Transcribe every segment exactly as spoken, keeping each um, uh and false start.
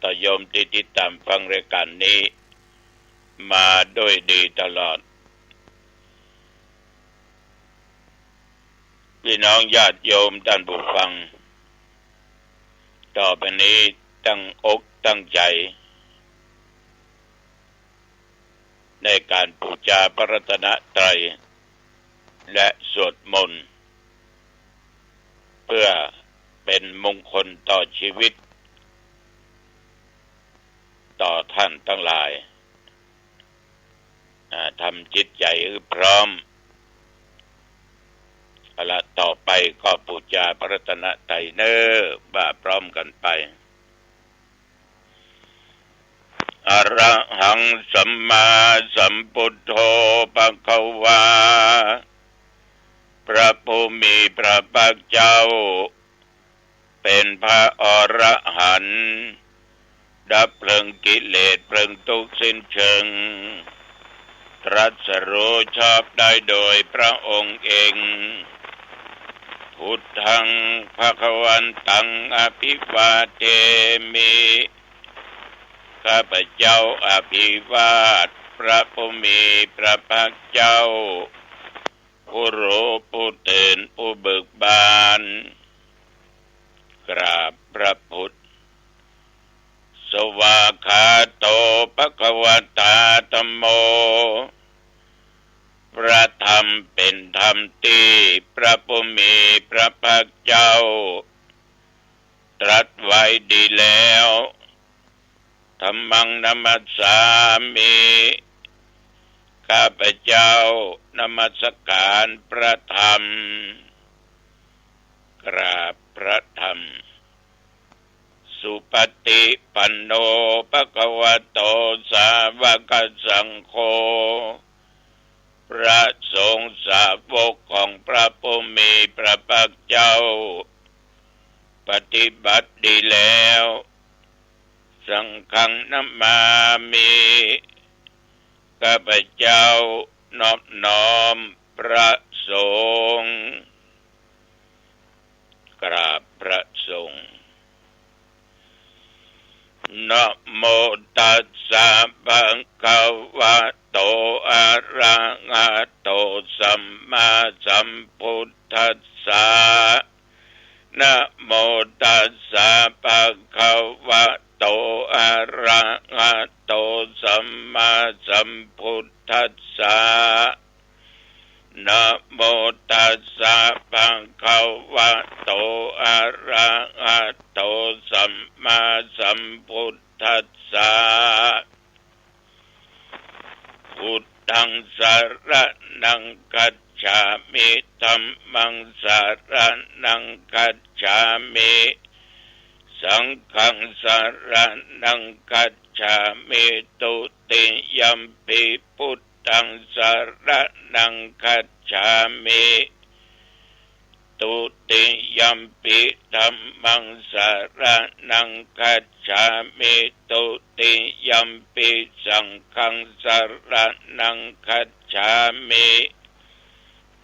ต่อโยมตี้ติดต๋ามฟังรายก๋านนี้มาโดยดีตลอด ปี้น้องญาติโยมต้านผู้ฟัง ต่อไปนี้ตั้งอกตั้งใจ๋ ในก๋านปู๋จาพระรัตนตรัย และสวดมนต์ เปื้อเป๋นมงคลต่อจีวิต ต่อต้านตังหลาย อ่า ทำจิตใจ๋หื้อพร้อม เอาละ ต่อไปก็ปู๋จาพระรัตนตรัยเน่อ ว่าพร้อมกั๋นไป อะระหัง สัมมาสัมพุทโธ ภะคะวา พระผู้มีพระภาคเจ้า เป๋นพระอรหันต์ ดับเพลิงกิเลสเพลิงตุ๊กข์สิ้นเชิง ตรัสรู้ชอบได้โดยพระองค์เอง พุทธัง ภะคะวันตัง อะภิวาเทมิ ข้าพเจ้าอภิวาทพระผู้มีพระภาคเจ้า ผู้รู้ผู้ตื่นผู้เบิกบาน กราบพระพุทธ สวากขาโต ภะคะวะตา ธัมโม พระธรรมเป๋นธรรมตี้พระผู้มีพระภาคเจ้า ตรัสไว้ดีแล้ว ธัมมัง นะมัสสามิ ข้าพเจ้านมัสก๋านพระธรรม กราบพระธรรม สุปฏิปันโน ภะคะวะโต สาวกสังโฆ พระสงฆ์สาวกของพระผู้มีพระภาคเจ้า ปฏิบัติดีแล้ว สังฆัง นะมามิ ข้าพเจ้านอบน้อมพระสงฆ์ กราบพระสงฆ์ นะโมตัสสะ ภะคะวะโต อะระหะโต สัมมาสัมพุทธัสสะ นะโมตัสสะ ภะคะวะโต อะระหะโต สัมมาสัมพุทธัสสะ นะโมตัสสะ ภะคะวะโต อะระหะโต สัมมาสัมพุทธัสสะ พุทธัง สะระณัง คัจฉามิ ธัมมัง สะระณัง คัจฉามิ สังฆัง สะระณัง คัจฉามิ ตุติยัมปิ พุทธัง สะระณัง คัจฉามิ ตุติยัมปิ ธัมมัง สะระณัง คัจฉามิ ตุติยัมปิ สังฆัง สะระณัง คัจฉามิ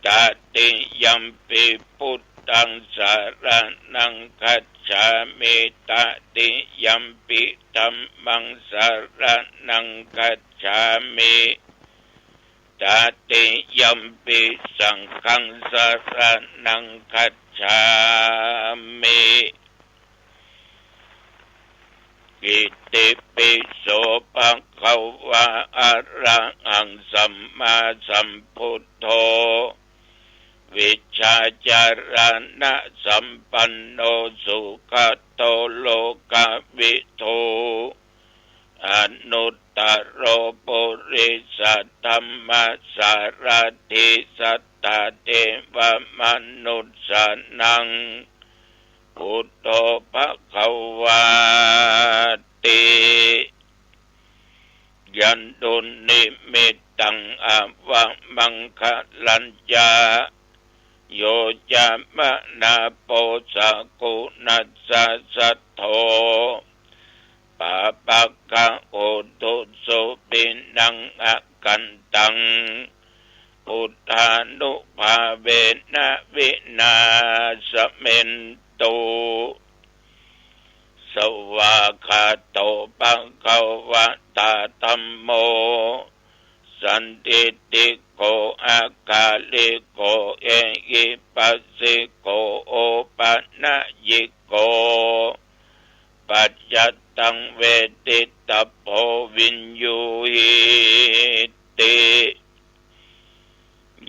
ตติยัมปิ พุทธัง สะระณัง คัจฉามิ ตติยัมปิ ธัมมัง สะระณัง คัจฉามิ ตติยัมปิ สังฆัง สะระณัง คัจฉามิ อิติปิโส ภะคะวะ อะระหัง สัมมาสัมพุทโธ วิชชาจารณะสัมปันโน สุขะโต โลกะวิทู อนุตตะโร ปุริสะธัมมะสารถิ สัตตะเทวะมนุสสานัง พุทโธ ภะคะวาติ ยันตุนนิมิตตัง อาวะมังคะลัญจะ โยจะมะนาโป สะกุณัสสะสัทโธ ปาปะกะโหตุ สุปิณัง อะกันตัง พุทธานุภาเวนะ วินาสะเมนตุ สวากขาโต ตัง เวทิตาโพ วิญญูหีติ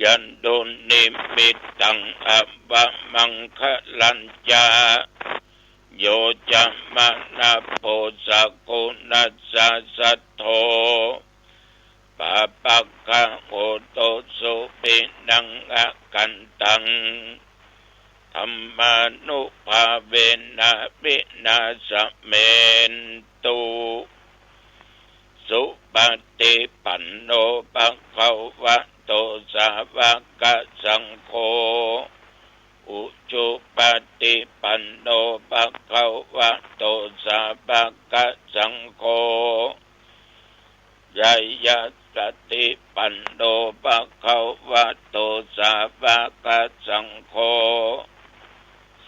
ยันตุนิมิตตัง อวมังคะลัญจะ โยจะมะนะโพ สะกุณัสสะ สัทโธ ปาปะกะโหตุ สุวินัง อกันตัง ธัมมานุภาเวนะ วินาสะเมนตุ สุปะฏิปันโน ภะคะวะโต สาวะกะสังโฆ อุจุปะฏิปันโน ภะคะวะโต สาวะกะสังโฆ ญาญาปะฏิปันโน ภะคะวะโต สาวะกะสังโฆ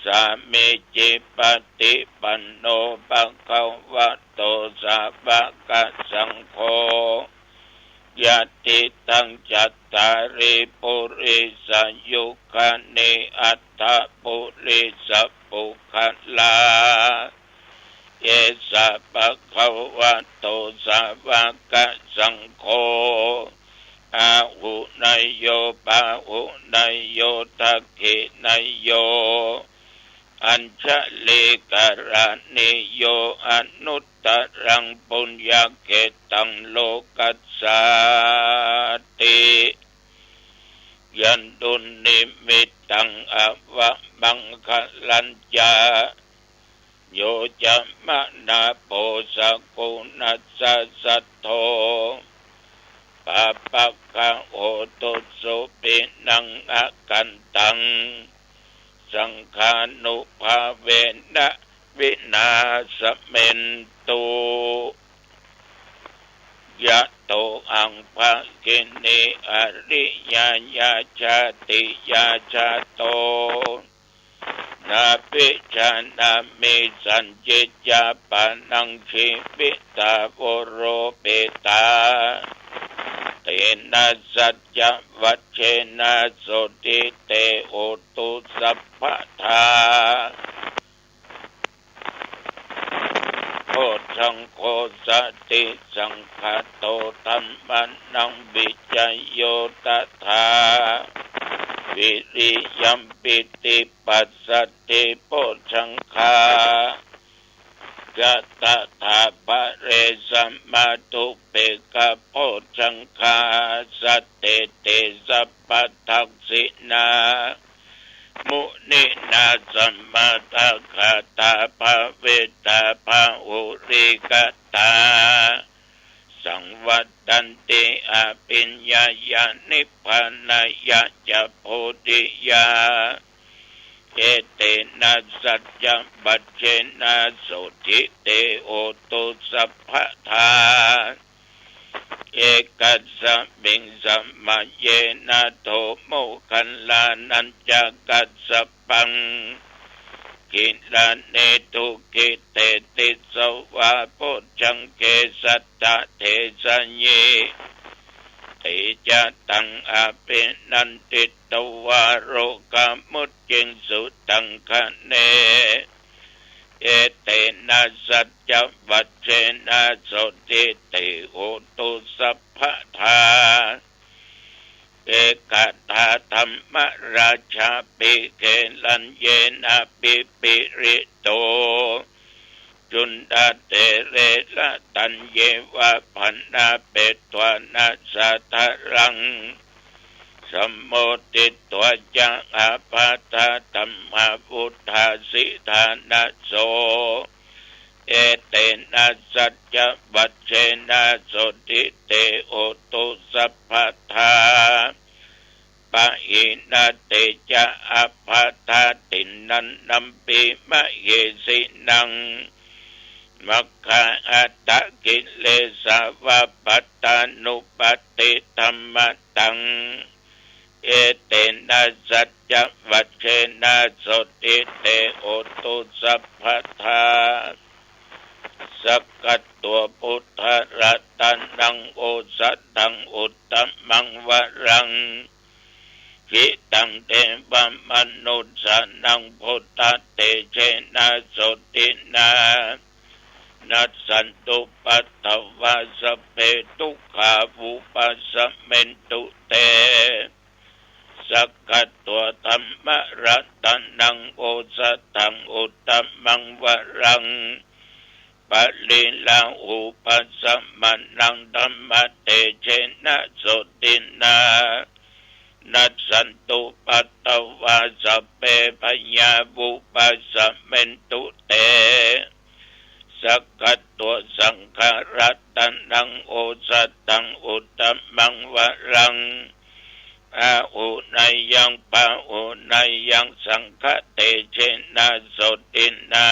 สามีจิปะฏิปันโน ภะคะวะโต สาวะกะสังโฆ ยะติตัง จัตตาริ ปุริสายุคานิ อัตถะปุริสะปุคคลา เอสะ ภะคะวะโต สาวะกะสังโฆ อาหุเนยโย ปาหุเนยโย ทักขิเนยโย อัญชลีกะรณีโย อนุตตรัง ปุญญะเขตตัง โลกัสสาติ ยันตุนิมิตตัง อวมังคะลัญจะ โยจะมะนะโพ สะกุณัสสะ สัทโธ ปาปะกะโหตุ สุวินัง อกันตัง สังฆานุภาเวนะ วินาสะเมนตุ ยะโต อัง ภะกินี อริยายา จาติยา จาโต นาภิจานามิ สัญญิจญาปะนัง ชีวิตา โวโรปิตา เตนะ สัจจวัจเจนะ โสตถิ เต โหตุ สัพพะทา โพชฌังโฆ สติสังคาโต ธัมมานัง วิจโย ตถา วิริยัม ปีติ ปัสสัทธิ โพชฌังคา จะตถา ปะเร สะมา อุเปกขา โพชฌังคา สัตเต เต สัพพะทักขิณา มุนินา สะมาดาคาตา ภาวิตา พะหุริกตา สังวัตตันติ อภิญญายา นิพพานายา จะ โพธิยา เอเตนะ สัจจวัจเจนะ โสตถิ เต โหตุ สัพพะทา เอกัสสะมิง สะมะเยนะ โท โมคคัลลานัญจะ กัสสะปัง กิลาเน ทุกขิเต ติสสะวา โพชฌังเก สัตถะเทสะยิ เตจะตัง อภินันทิตวา โรกามุจจิงสุตังคะเน เอเตนะ สัจจวัจเจนะ โสตถิ เต โหตุ สัพพะทา เอกทา ธัมมราชา ภิเก รัญเยนะ ภิปริโต จุลเตเร รัตตัญเยวะ ภะนาเปตวา นะสาทะรัง สัมโมทิตวา จะ อาภาธา ธัมมาวุฏฐา สิทธานะโส เอเตนะ สัจจวัจเจนะ โสตถิ เต โหตุ สัพพะทา ปะหินะ เตจะ อาภาธา ทินนันนัมปิ มะเหสินัง มัคคาอัตถกิเลสา วะ ปัตตานุปัตติธัมมะตัง เอเตนะ สัจจวัจเจนะ โสตถิ เต โหตุ สัพพะทา สักกัตวา พุทธะรัตนัง โอสะถัง อุตตะมัง วะรัง หิตัง เทวะมนุสสานัง พุทธะเตเจนะ โสตถินะ Nassantupaddavā sabbe dukkhā vūpasamentu te. Sakkatvā dhammaratanaṃ osathaṃ uttamaṃ varaṃ, pariḷāhūpasamanaṃ dhammatejena sotthinā. Nassantupaddavā sabbe bhayā vūpasamentu te. Sakkatvā saṅgharatanaṃ osathaṃ uttamaṃ varaṃ, āhuneyyaṃ pāhuneyyaṃ saṅghatejena sotthinā.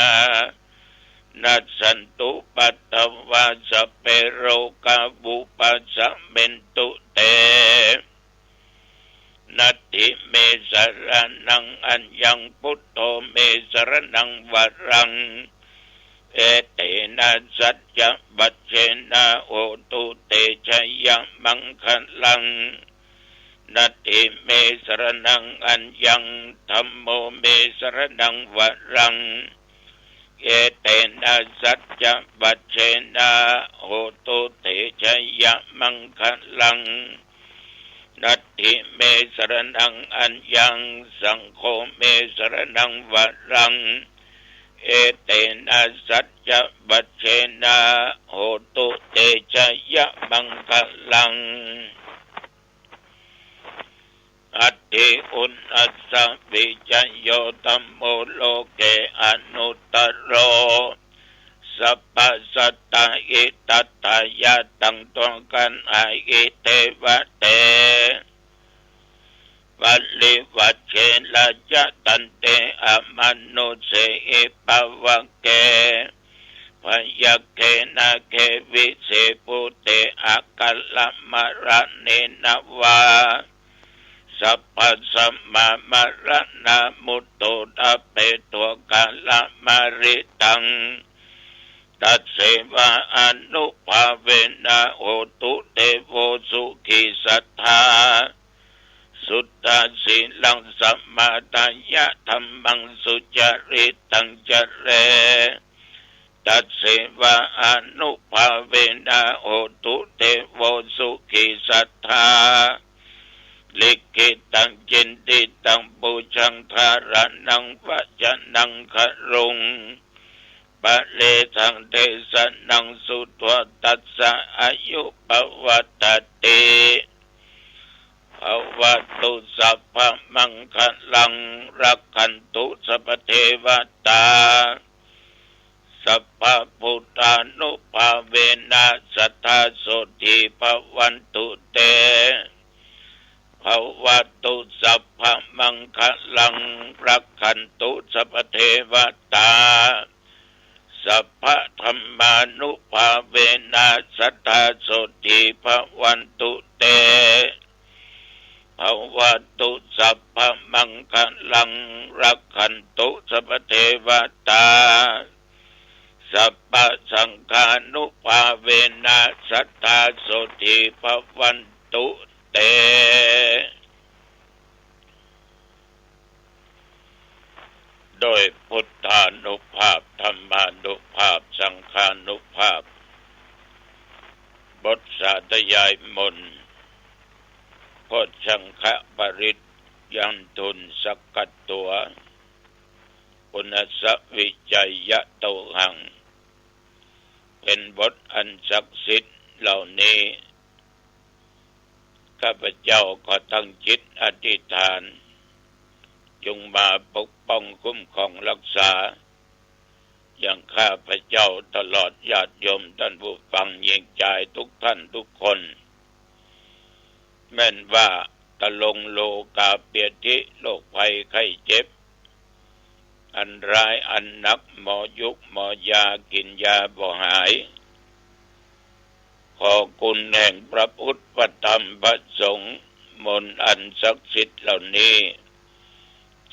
Nassantupaddavā sabbe rogā vūpasamentu te. Natthi me saraṇaṃ aññaṃ, buddho me saraṇaṃ varaṃ, etena saccavajjena hotu te jayamaṅgalaṃ. Natthi me saraṇaṃ aññaṃ, dhammo me saraṇaṃ varaṃ, etena saccavajjena hotu te jayamaṅgalaṃ. Natthi me saraṇaṃ aññaṃ, saṅgho me saraṇaṃ varaṃ, etena saccavajjena hotu te jayamaṅgalaṃ. Atthi uṇhassa vijayo dhammo loke anuttaro, sabbasattāhitatthāya taṃ taṅkhaṇhāhi devate. Parivajje rājadaṇḍe amanussāhi pāvake, byagghe nāge vise bhūte akālamaraṇena vā, sabbasmā maraṇā mutto ṭhapetho kālamāritaṃ. Tasseva ānubhāvena hotu devo sukhī sadā. Suddhasīlaṃ samādāya dhammaṃ sucaritaṃ care, tasseva ānubhāvena hotu devo sukhī sadā. Likkhitaṃ cintitaṃ pūjaṃ dhāraṇaṃ vācanaṃ garuṃ, paresaṃ desanaṃ sutvā tassa āyu pavaḍḍhati. Bhavatu sabbamaṅgalaṃ, rakkhantu sabbadevatā, sabbabuddhānubhāvena sadā sotthī bhavantu te. Bhavatu sabbamaṅgalaṃ, rakkhantu sabbadevatā, sabbadhammānubhāvena sadā sotthī bhavantu te. Bhavatu sabbamaṅgalaṃ, rakkhantu sabbadevatā, sabbasaṅghānubhāvena sadā sotthī bhavantu te. ด้วยพุทธานุภาพ ธรรมานุภาพ สังฆานุภาพ บทสาธยายมนต์ โพชฌังคปริตยันตุน สักกัตตัว ปุณสวิจัยยะโตหัง เป็นบทอันศักดิ์สิทธิ์เหล่านี้ ข้าพเจ้าขอตั้งจิตอธิษฐาน จงมาปกป้องคุ้มครองรักษา อย่างข้าพเจ้าตลอดญาติโยมท่านผู้ฟังหญิงชายทุกท่านทุกคน แม่นว่าตะลงโลกาเปียธิ โรคภัยไข้เจ็บ อันร้ายอันหนัก หมอยุกหมอยากินยาบ่หาย ขอคุณแห่งพระพุทธพระธรรมพระสงฆ์ มนต์อันศักดิ์สิทธิ์เหล่านี้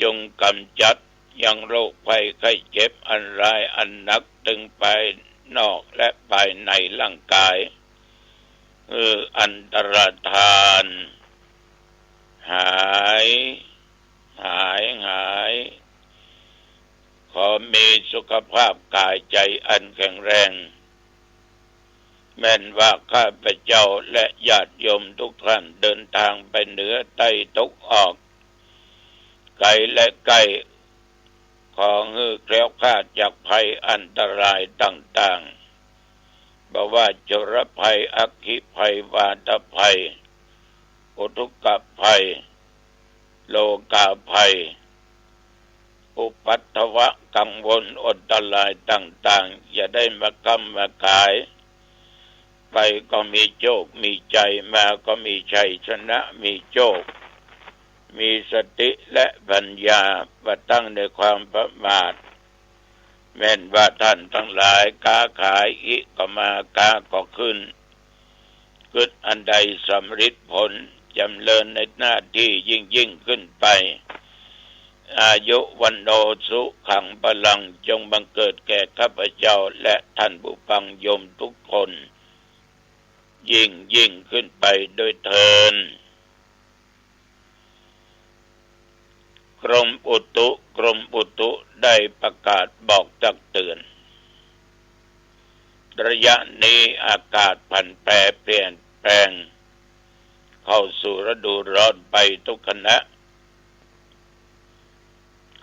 จงกำจัดยังโรคภัยไข้เจ็บอันร้ายอันหนัก ตึงภายนอกและภายในร่างกาย คืออันตรธาน หาย หาย หาย ข ขอมีสุขภาพก๋ายใจ๋อันแข็งแรง แม่นว่าข้าพเจ้าและญาติโยมทุกท่านเดินตางไปเหนือใต้ตกออก ไก๋และใก้ ขอหื้อแคล้วคลาดจากภัยอันตรายต่างๆ บ่ว่าชลภัย อัคคีภัย วาตภัย อุทกภัย โรคาภัย อุปัทวะกังวลอันตรายต่างๆ อย่าได้มาค้ำมาขาย ไปก็มีโชคมีชัย มาก็มีชัยชนะ มีโชค มีสติและปัญญา บ่ตั้งในความประมาท แม่นว่าท่านตังหลายก๊าขาย อิก็มา ก๊าก็ขึ้น กึ๊ดอันใดสำริดผล จ๋ำเริญในหน้าตี้ยิ่งๆ ขึ้นไป อายุ วัณโณ สุขัง พลัง จงบังเกิดแก่ข้าพเจ้าและท่านผู้ฟังโยมทุกคน ยิ่งๆ ขึ้นไปด้วยเทอญ กรมอุตุ กรมอุตุได้ประกาศบอกตักเตือน ระยะนี้อากาศผันแปรเปลี่ยนแปลง เข้าสู่ฤดูร้อนไปทุกขณะ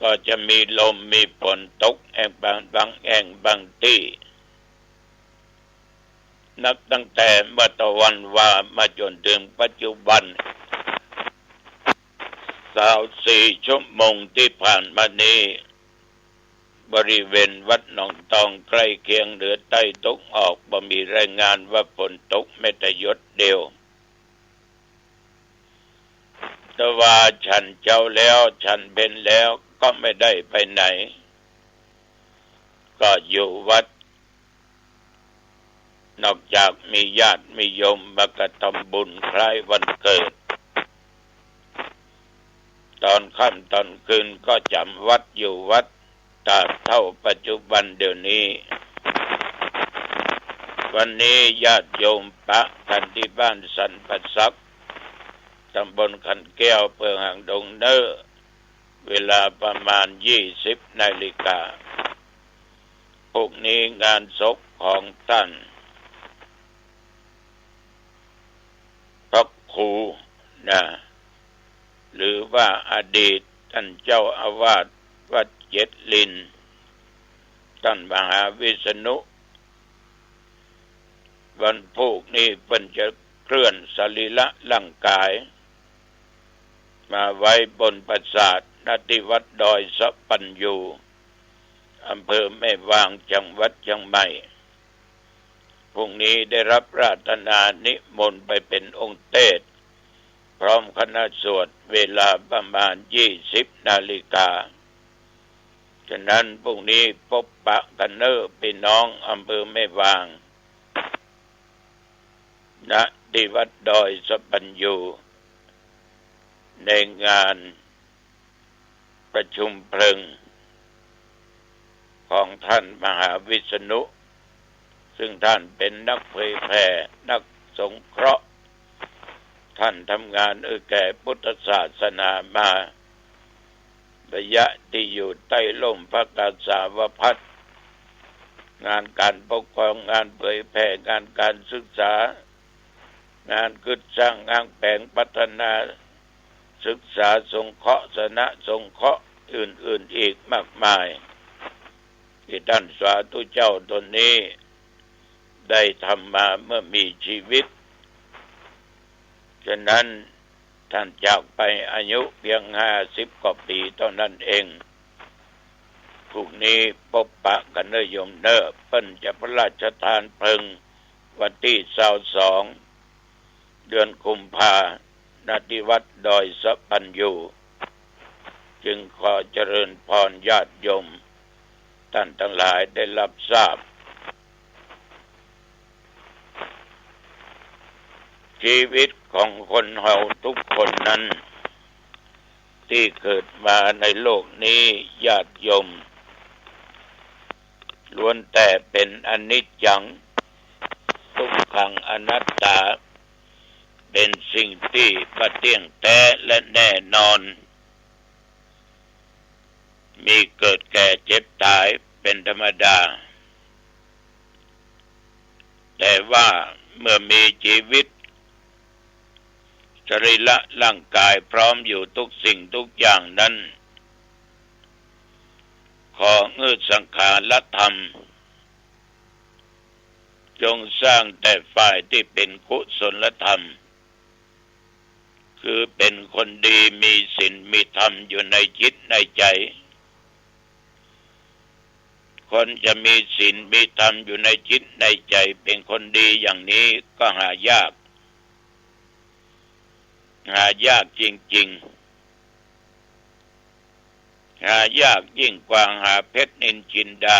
ก็จะมีลมมีฝนตกแอ่งบาง บางแอ่งบางตี้ นับตั้งแต่เมื่อตะวันวามาจ๋นเถิงปัจจุบัน ซาวสี่ชั่วโมงตี้ผ่านมานี้ บริเวณวัดหนองตองใก้เคียงเหนือใต้ตกออก บ่มีรายงานว่าฝนตกแม้แต่หยดเดียว แต่ว่าฉันเจ๊าแล้ว ฉันเพลแล้วก็ไม่ได้ไปไหน ก็อยู่วัด นอกจากมีญาติมีโยมมากระทำบุญคล้ายวันเกิด ตอนค่ำตอนคืนก็จ๋ำวัดอยู่วัด ตราบเท่าปัจจุบันเดี๋ยวนี้ วันนี้ญาติโยมปะกั๋นตี้บ้านสันป่าสัก ตำบลขันแก้ว อำเภอหางดงเน้อ เวลาประมาณยี่สิบนาฬิกา พรุ่งนี้งานศพของท่านพระครูนะ หรือว่าอดีตท่านเจ้าอาวาสวัดเจ็ดลิน ท่านมหาวิษณุ วันพูกนี้เปิ้นจะเคลื่อนสรีระร่างกาย มาไว้บนปราสาท ณ ตี้วัดดอยสัพพัญญู อำเภอแม่วาง จังหวัดเชียงใหม่ พรุ่งนี้ได้รับราตนานิมนต์ไปเป๋นองค์เตสน์ พร้อมคณะสวด เวลาประมาณยี่สิบนาฬิกา ฉะนั้นพรุ่งนี้ปบปะกั๋นเน้อปี้น้องอำเภอแม่วาง ณ ตี้วัดดอยสัพพัญญู ในงานประชุมเพลิงของท่านมหาวิษณุ ซึ่งท่านเป๋นนักเผยแผ่ นักสงเคราะห์ ท่านทำงานเอื้อแก่พุทธศาสนามา ระยะตี้อยู่ใต้ร่มพระกาสาวพัสตร์ งานก๋านปกครอง งานเผยแผ่ งานก๋านศึกษา งานกึ๊ดสร้าง งานแป๋งพัฒนา ศึกษาสงเคราะห์ สนะสงเคราะห์ อื่นๆ อีกมากมาย ตี้ต้านสาธุเจ้าต๋นนี้ได้ทำมาเมื่อมีชีวิต ฉะนั้น ท่านจากไปอายุเพียงห้าสิบกว่าปี๋เต้านั้นเอง พรุ่งนี้ปบปะกั๋นเน้อโยมเน้อ เปิ้นจะพระราชทานเพลิงวันตี้ซาวสอง เดือนกุมภา ณ ตี้วัดดอยสัพพัญญู จึงขอเจริญพรญาติโยมต้านตังหลายได้ฮับทราบ ชีวิตของคนเฮาทุกคนนั้น ตี้เกิดมาในโลกนี้ ญาติโยม ล้วนแต่เป๋นอนิจจัง ทุกขัง อนัตตา เป๋นสิ่งตี้บ่เตี้ยงแต๊และแน่นอน มีเกิดแก่เจ็บต๋ายเป๋นธรรมดา แต่ว่าเมื่อมีจีวิต สรีระร่างก๋ายพร้อมอยู่กู้สิ่งกู้อย่างนั้น ขอหื้อสังขารธรรม จงสร้างแต่ฝ่ายตี้เป๋นกุศลธรรม คือเป๋นคนดีมีศีลมีธรรมอยู่ในจิตในใจ๋ คนจะมีศีลมีธรรมอยู่ในจิตในใจ๋เป๋นคนดีอย่างนี้ก็หายาก หายากจริงๆ หายากยิ่งกว่าหาเพชรนิลจินดา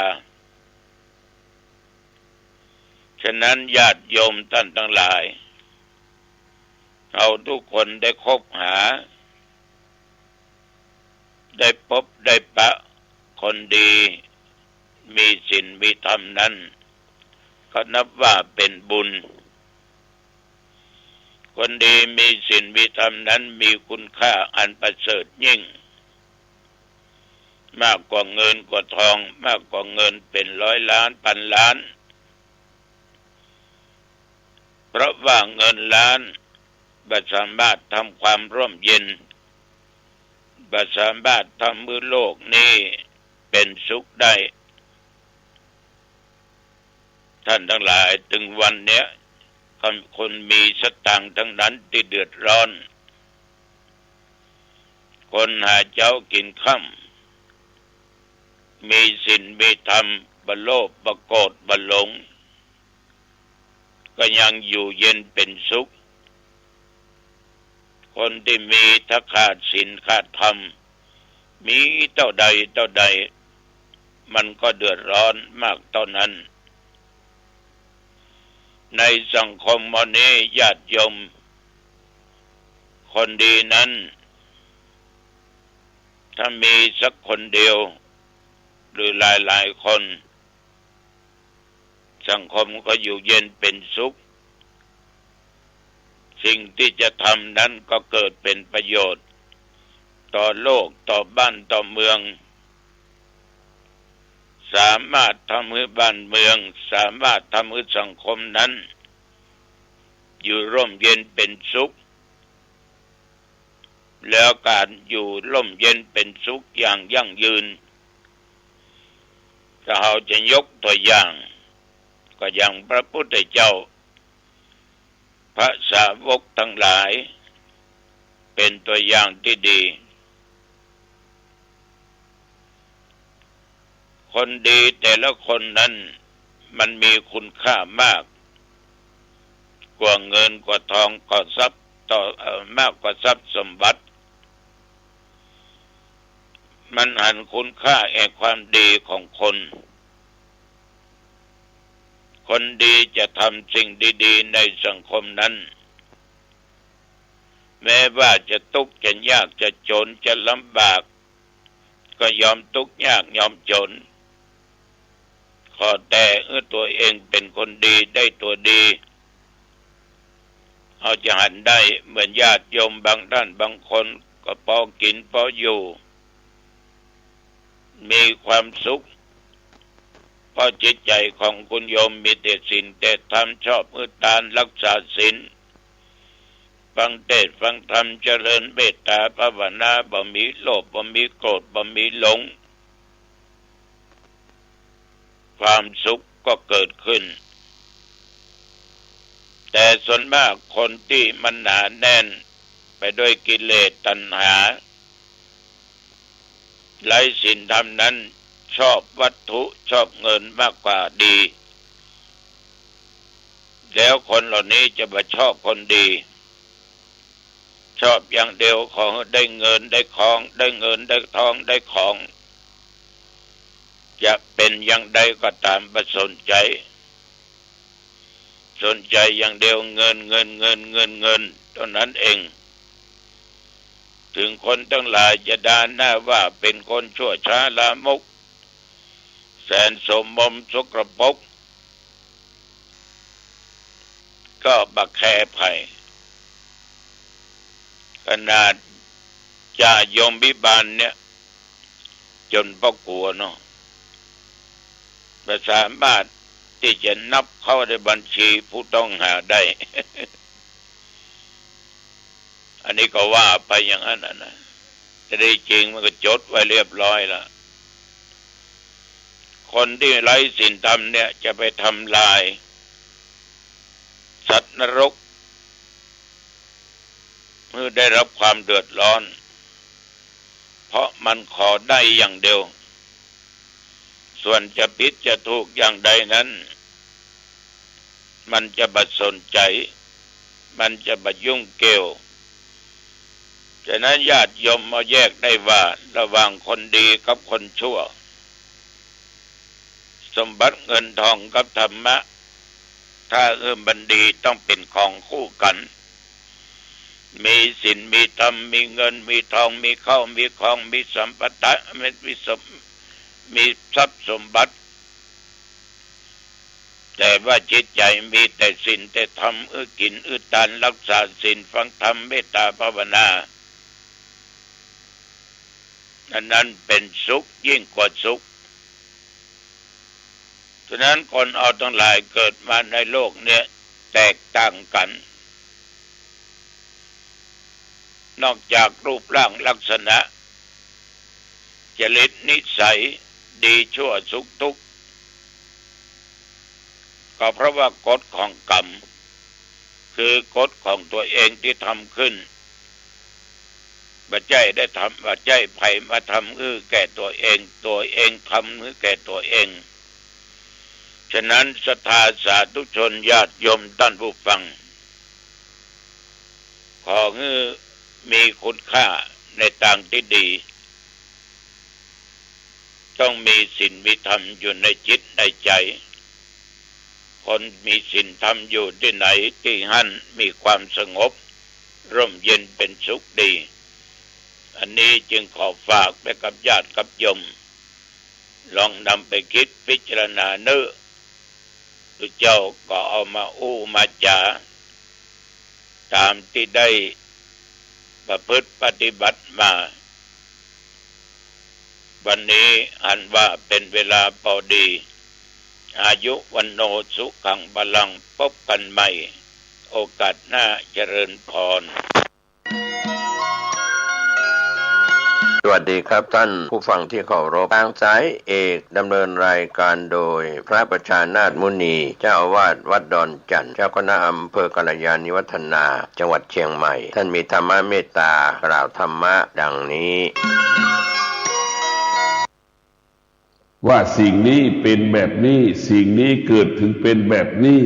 ฉะนั้นญาติโยมต้านตังหลาย เฮากู้คนได้คบหา ได้ปบได้ปะคนดี มีศีลมีธรรมนั้น ก็นับว่าเป๋นบุญ คนดีมีศีลมีธรรมนั้นมีคุณค่าอันประเสริฐยิ่ง มากกว่าเงินกว่าทอง มากกว่าเงินเป๋นร้อยล้านพันล้าน เพราะว่าเงินล้านบ่สามารถทำความร่มเย็น บ่สามารถทำหื้อโลกนี้เป๋นสุขได้ ต้านตังหลาย เถิงวันเนี้ย คนมีสตางค์ตังนั้นตี้เดือดร้อน คนหาเจ๊ากิ๋นค่ำ มีศีลมีธรรม บ่โลภบ่โกรธบ่หลง ก็ยังอยู่เย็นเป๋นสุข คนตี้มีถ้าขาดศีลขาดธรรม มีเต้าใดเต้าใด มันก็เดือดร้อนมากเต้านั้น ในสังคมวันนี้ญาติโยม คนดีนั้น ถ้ามีสักคนเดียว หรือหลายๆ คน สังคมก็อยู่เย็นเป๋นสุข สิ่งตี้จะทำนั้นก็เกิดเป๋นประโยชน์ ต่อโลก ต่อบ้าน ต่อเมือง สามารถทำหื้อบ้านเมือง สามารถทำหื้อสังคมนั้น อยู่ร่มเย็นเป๋นสุข แล้วก๋านอยู่ร่มเย็นเป๋นสุขอย่างยั่งยืน ถ้าเฮาจะยกตั๋วอย่าง ก็อย่างพระพุทธเจ้า พระสาวกตังหลาย เป๋นตั๋วอย่างตี้ดี คนดีแต่ละคนนั้นมันมีคุณค่ามากกว่าเงินกว่าทองกว่าทรัพย์ต่อ เอ่อ มากกว่าทรัพย์สมบัติ มันหันคุณค่าแห่งความดีของคน คนดีจะทำสิ่งดีๆ ในสังคมนั้น แม้ว่าจะตุ๊กข์จะยากจะจ๋นจะลำบาก ก็ยอมตุ๊กข์ยากยอมจ๋น ขอแต่หื้อตั๋วเองเป๋นคนดีได้ตั๋วดี เฮาจะหันได้เหมือนญาติโยมบางต้านบางคน ก็พอกิ๋นพออยู่ มีความสุข เพราะจิตใจ๋ของคุณโยมมีแต่ศีลแต่ธรรม ชอบหื้อตาน รักษาศีล ฟังเทศน์ฟังธรรม เจริญเมตตาภาวนา บ่มีโลภ บ่มีโกรธ บ่มีหลง ความสุขก็เกิดขึ้น แต่ส่วนมากคนตี้มันหนาแน่นไปด้วยกิเลสตัณหา ไร้ศีลธรรมนั้น ชอบวัตถุ ชอบเงินมากกว่าดี แล้วคนเหล่านี้จะบ่ชอบคนดี ชอบอย่างเดียวขอหื้อได้เงินได้ของ ได้เงินได้ทองได้ของ จะเป๋นอย่างใดก็ต๋าม บ่สนใจ๋ สนใจ๋อย่างเดียวเงิน เงิน เงิน เงิน เงิน เต้านั้นเอง เถิงคนตังหลายจะด่าหน้าว่าเป๋นคนชั่วช้าลามก แสนโสมมสกปรก ก็บ่แคร์ใผ ขนาดจ่าโยมพิบาลเนี่ย จนป้อกลัวเนาะ บ่สามารถตี้จะนับเข้าในบัญชีผู้ต้องหาได้ อันนี้ก็ว่าไปอย่างนั้นน่ะนะ แต่ที่จริงมันก็จดไว้เรียบร้อยละ คนตี้ไร้ศีลธรรมเนี่ยจะไปทำลายสัตว์นรก หื้อได้รับความเดือดร้อน เพราะมันขอได้อย่างเดียว ส่วนจะผิดจะถูกอย่างใดนั้น มันจะบ่สนใจ๋ มันจะบ่ยุ่งเกี่ยว ฉะนั้นญาติโยมมาแยกได้ว่าระหว่างคนดีกับคนชั่ว สมบัติเงินทองกับธรรมะ ถ้าหื้อมันดีต้องเป๋นของคู่กั๋น มีศีล มีธรรม มีเงิน มีทอง มีข้าว มีของ มีสัมปทะ มีสม- มีทรัพย์สมบัติ แต่ว่าจิตใจ๋มีแต่ศีลแต่ธรรม อื้อกิ๋นอื้อตาน รักษาศีล ฟังธรรม เมตตาภาวนา อันนั้นเป๋นสุขยิ่งกว่าสุข ฉะนั้นคนเฮาตังหลายเกิดมาในโลกเนี่ยแตกต่างกั๋น นอกจากรูปร่างลักษณะ จริตนิสัย ดีชั่วสุขทุกข์ ก็เพราะว่ากฎของกรรม คือกฎของตัวเองตี้ทำขึ้น บ่ใจ้ได้ทำ บ่ใจ้ใผมาทำหื้อแก่ตัวเอง ตัวเองทำหื้อแก่ตัวเอง ฉะนั้นศรัทธาสาธุชนญาติโยมต้านผู้ฟัง ขอหื้อมีคุณค่าในตางตี้ดี ต้องมีศีลมีธรรมอยู่ในจิตในใจ๋ คนมีศีลธรรมอยู่ตี้ไหน ตี้หั้นมีความสงบ ร่มเย็นเป๋นสุขดี อันนี้จึงขอฝากไปกับญาติกับโยม ลองนำไปกึ๊ดพิจารณาเน้อ ตุ๊เจ้าก็เอามาอู้มาจ๋า ต๋ามตี้ได้ประพฤติปฏิบัติมา วันนี้หันว่าเป๋นเวลาปอดี อายุวัณโณสุขังพลัง พบกั๋นใหม่โอกาสหน้า เจริญพร สวัสดีครับท่านผู้ฟังที่เคารพ ทางสายเอกดำเนินรายการโดยพระประชานาถมุนี เจ้าอาวาสวัดดอนจั่น เจ้าคณะอำเภอกัลยาณิวัฒนา จังหวัดเชียงใหม่ ท่านมีธรรมเมตตากล่าวธรรมะดังนี้ ว่าสิ่งนี้เป๋นแบบนี้ สิ่งนี้เกิดถึงเป๋นแบบนี้